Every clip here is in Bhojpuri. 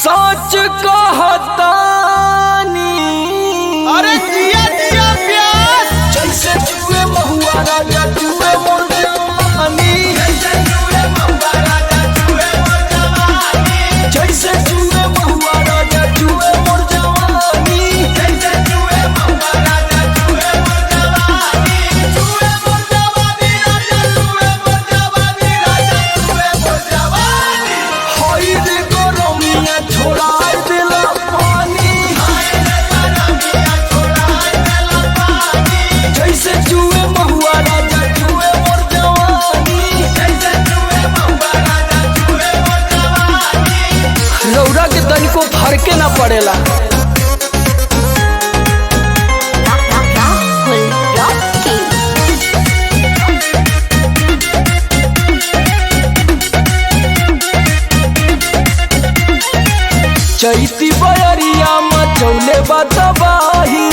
सच कहतानी। अरे जिया जिया प्यास। जैसे चूहे महुआ राजा चूहे मोर जवानी। जैसे चूहे महुआ राजा चूहे मोर जवानी। जैसे चूहे महुआ राजा चूहे मोर जवानी। जैसे चूहे महुआ राजा चूहे मोर जवानी। चूहे मोर जवानी राजा चूहे मोर जवानी राजा चूहे मोर जवानी। हई रे गरमिया छोड़ाई देला पानी। हाय रे गरमिया छोड़ाई देला पानी। जैसे चूहे महुआ राजा चूहे मोर जवानी। जैसे चूहे महुआ राजा चूहे मोर जवानी। रौरा के तनिको फरके ना पड़ेला। Rahul Rocky. Chaiti बयरिया मचौले बतबाही,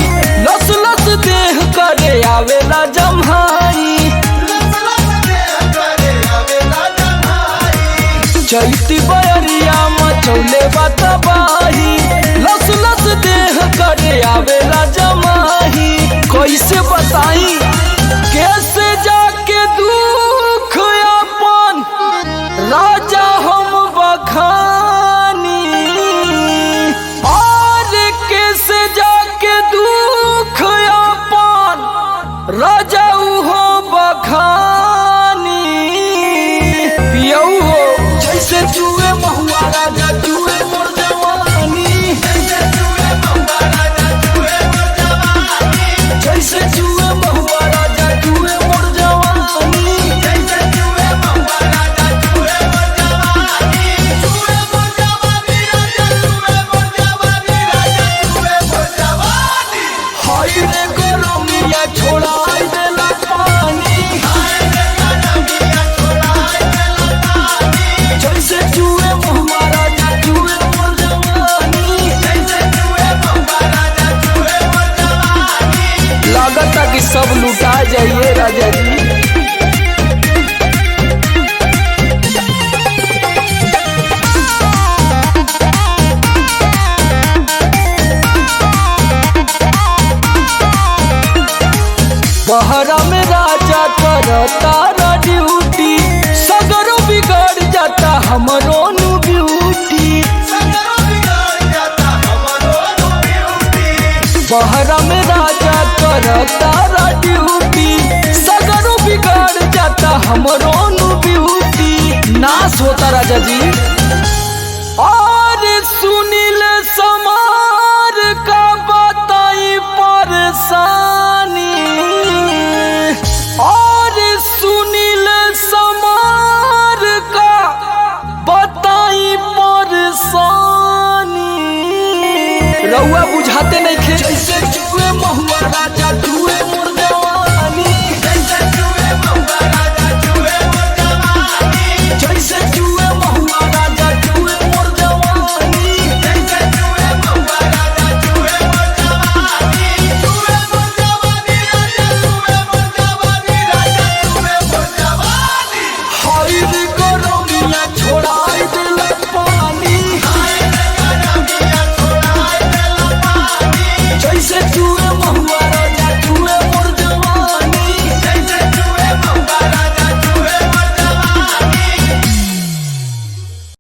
लस लस देह करे आवेला जम्हाई। लस लस देह करे आवेला जमाई। चैती बयरिया मचौले बतबाही, लस लस देह करे आवेला जमाही। कैसे बताई कैसे जाके दुख अपन राजा हम बखानी। और कैसे जाके दुख अपन राजा हो बखानी। पियऊ हो जैसे चूहे महुआ राजा चूहे मोर जवानी। जैसे चूहे महुआ राजा चूहे मोर जवानी। जैसे चूहे महुआ राजा चूहे मोर जवानी। जैसे चूहे महुआ राजा चूहे मोर जवानी। चूहे मोर जवानी राजा चूहे मोर जवानी राजा चूहे मोर जवानी। हाय रे गरमिया छोड़ाई देला पानी। हाय रे गरमिया छोड़ाई देला पानी। जैसे चूहे महुआ राजा चूहे मोर जवानी। जैसे चूहे महुआ राजा चूहे मोर जवानी। लागता कि सब लुटा जाइए राजा जी। बहरा में राजा करता रा ड्यूटी, सगरो बिगड़ जाता हमरो नु ब्यूटी। सगरो बिगाड़ जाता हमरो नु ब्यूटी। बहरा में राजा करता रा ड्यूटी, सगरो बिगड़ जाता हमरो नु ब्यूटी। नाश होता राजा जी। और सुनील समार का बताई परेशानी। और सुनील समार का बताई परेशानी। रउआ बुझाते नहीं खे। जैसे चूहे महुआ राजा।